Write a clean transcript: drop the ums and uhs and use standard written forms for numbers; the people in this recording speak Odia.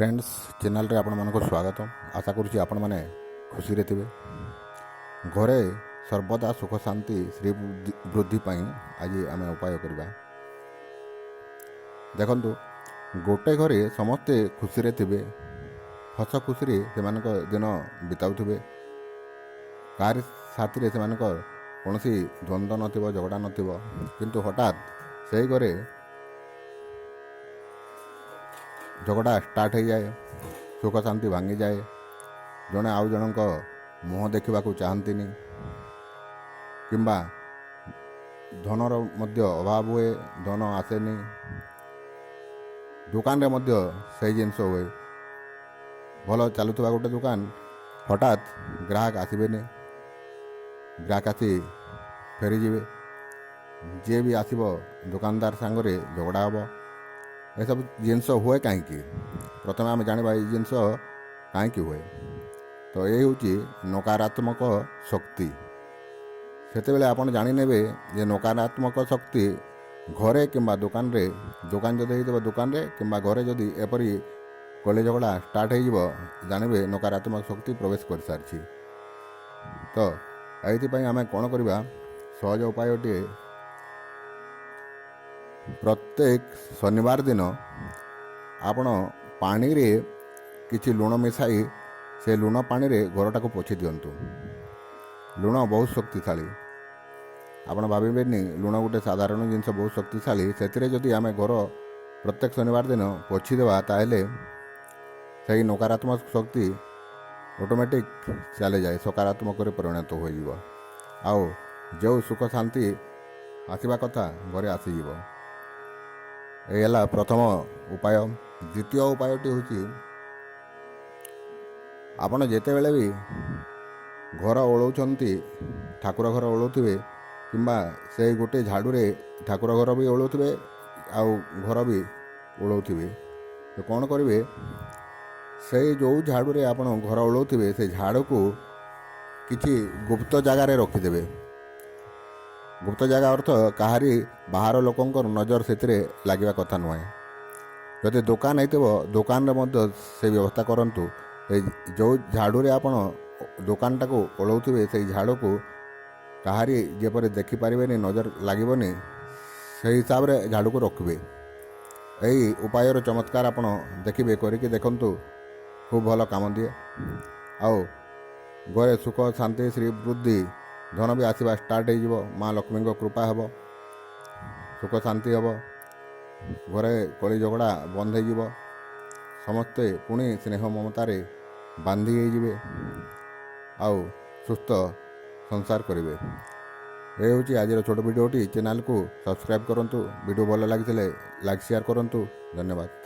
ଫ୍ରେଣ୍ଡସ୍, ଚ୍ୟାନେଲରେ ଆପଣମାନଙ୍କୁ ସ୍ୱାଗତ। ଆଶା କରୁଛି ଆପଣମାନେ ଖୁସିରେ ଥିବେ। ଘରେ ସର୍ବଦା ସୁଖ, ଶାନ୍ତି, ଶ୍ରୀ ବୃଦ୍ଧି ପାଇଁ ଆଜି ଆମେ ଉପାୟ କରିବା। ଦେଖନ୍ତୁ, ଗୋଟେ ଘରେ ସମସ୍ତେ ଖୁସିରେ ଥିବେ, ହସ ଖୁସିରେ ସେମାନଙ୍କ ଦିନ ବିତାଉଥିବେ, କାହାରି ସାଥିରେ ସେମାନଙ୍କ କୌଣସି ଦ୍ୱନ୍ଦ୍ୱ ନଥିବ, ଝଗଡ଼ା ନଥିବ। କିନ୍ତୁ ହଠାତ୍ ସେଇ ଘରେ ଝଗଡ଼ା ଷ୍ଟାର୍ଟ ହେଇଯାଏ, ସୁଖ ଶାନ୍ତି ଭାଙ୍ଗିଯାଏ, ଜଣେ ଆଉ ଜଣଙ୍କ ମୁହଁ ଦେଖିବାକୁ ଚାହାନ୍ତିନି କିମ୍ବା ଧନର ମଧ୍ୟ ଅଭାବ ହୁଏ, ଧନ ଆସେନି। ଦୋକାନରେ ମଧ୍ୟ ସେଇ ଜିନିଷ ହୁଏ। ଭଲ ଚାଲୁଥିବା ଗୋଟେ ଦୋକାନ, ହଠାତ୍ ଗ୍ରାହକ ଆସିବେନି, ଗ୍ରାହକ ଆସି ଫେରିଯିବେ। ଯିଏ ବି ଆସିବ, ଦୋକାନଦାର ସାଙ୍ଗରେ ଝଗଡ଼ା ହେବ। ଏସବୁ ଜିନିଷ ହୁଏ କାହିଁକି? ପ୍ରଥମେ ଆମେ ଜାଣିବା ଏଇ ଜିନିଷ କାହିଁକି ହୁଏ। ତ ଏ ହେଉଛି ନକାରାତ୍ମକ ଶକ୍ତି। ସେତେବେଳେ ଆପଣ ଜାଣିନେବେ ଯେ ନକାରାତ୍ମକ ଶକ୍ତି ଘରେ କିମ୍ବା ଦୋକାନରେ, ଦୋକାନ ଯଦି ହେଇଥିବ ଦୋକାନରେ କିମ୍ବା ଘରେ ଯଦି ଏପରି କଳି ଝଗଡ଼ା ଷ୍ଟାର୍ଟ ହେଇଯିବ, ଜାଣିବେ ନକାରାତ୍ମକ ଶକ୍ତି ପ୍ରବେଶ କରିସାରିଛି। ତ ଏଇଥିପାଇଁ ଆମେ କ'ଣ କରିବା? ସହଜ ଉପାୟଟିଏ। ପ୍ରତ୍ୟେକ ଶନିବାର ଦିନ ଆପଣ ପାଣିରେ କିଛି ଲୁଣ ମିଶାଇ ସେ ଲୁଣ ପାଣିରେ ଘରଟାକୁ ପୋଛି ଦିଅନ୍ତୁ। ଲୁଣ ବହୁତ ଶକ୍ତିଶାଳୀ। ଆପଣ ଭାବିବେନି ଲୁଣ ଗୋଟେ ସାଧାରଣ ଜିନିଷ, ବହୁତ ଶକ୍ତିଶାଳୀ। ସେଥିରେ ଯଦି ଆମେ ଘର ପ୍ରତ୍ୟେକ ଶନିବାର ଦିନ ପୋଛିଦେବା, ତାହେଲେ ସେହି ନକାରାତ୍ମକ ଶକ୍ତି ଅଟୋମେଟିକ୍ ଚାଲିଯାଏ, ସକାରାତ୍ମକରେ ପରିଣତ ହୋଇଯିବ ଆଉ ଯେଉଁ ସୁଖ ଶାନ୍ତି ଆସିବା କଥା ଘରେ ଆସିଯିବ। ଏଇ ହେଲା ପ୍ରଥମ ଉପାୟ। ଦ୍ୱିତୀୟ ଉପାୟଟି ହେଉଛି, ଆପଣ ଯେତେବେଳେ ବି ଘର ଓଳଉଛନ୍ତି, ଠାକୁର ଘର ଓଳଉଥିବେ କିମ୍ବା ସେଇ ଗୋଟେ ଝାଡ଼ୁରେ ଠାକୁର ଘର ବି ଓଳଉଥିବେ ଆଉ ଘର ବି ଓଳଉଥିବେ, ତ କ'ଣ କରିବେ? ସେଇ ଯେଉଁ ଝାଡ଼ୁରେ ଆପଣ ଘର ଓଳଉଥିବେ, ସେ ଝାଡ଼ୁକୁ କିଛି ଗୁପ୍ତ ଜାଗାରେ ରଖିଦେବେ। ଗୁପ୍ତ ଜାଗା ଅର୍ଥ କାହାରି ବାହାର ଲୋକଙ୍କର ନଜର ସେଥିରେ ଲାଗିବା କଥା ନୁହେଁ। ଯଦି ଦୋକାନ ହେଇଥିବ, ଦୋକାନରେ ମଧ୍ୟ ସେ ବ୍ୟବସ୍ଥା କରନ୍ତୁ। ସେଇ ଯେଉଁ ଝାଡ଼ୁରେ ଆପଣ ଦୋକାନଟାକୁ ଓଳଉଥିବେ, ସେଇ ଝାଡ଼ୁକୁ କାହାରି ଯେପରି ଦେଖିପାରିବେନି, ନଜର ଲାଗିବନି, ସେଇ ହିସାବରେ ଝାଡ଼ୁକୁ ରଖିବେ। ଏଇ ଉପାୟର ଚମତ୍କାର ଆପଣ ଦେଖିବେ। କରିକି ଦେଖନ୍ତୁ, ଖୁବ୍ ଭଲ କାମ ଦିଏ ଆଉ ଘରେ ସୁଖ, ଶାନ୍ତି, ଶ୍ରୀ ବୃଦ୍ଧି, ଧନ ବି ଆସିବା ଷ୍ଟାର୍ଟ ହେଇଯିବ। ମା ଲକ୍ଷ୍ମୀଙ୍କ କୃପା ହେବ, ସୁଖ ଶାନ୍ତି ହେବ, ଘରେ କଳି ଝଗଡ଼ା ବନ୍ଦ ହେଇଯିବ, ସମସ୍ତେ ପୁଣି ସ୍ନେହ ମମତାରେ ବାନ୍ଧି ହେଇଯିବେ ଆଉ ସୁସ୍ଥ ସଂସାର କରିବେ। ଏ ହେଉଛି ଆଜିର ଛୋଟ ଭିଡ଼ିଓଟି। ଚ୍ୟାନେଲକୁ ସବସ୍କ୍ରାଇବ୍ କରନ୍ତୁ। ଭିଡ଼ିଓ ଭଲ ଲାଗିଥିଲେ ଲାଇକ୍, ସେୟାର କରନ୍ତୁ। ଧନ୍ୟବାଦ।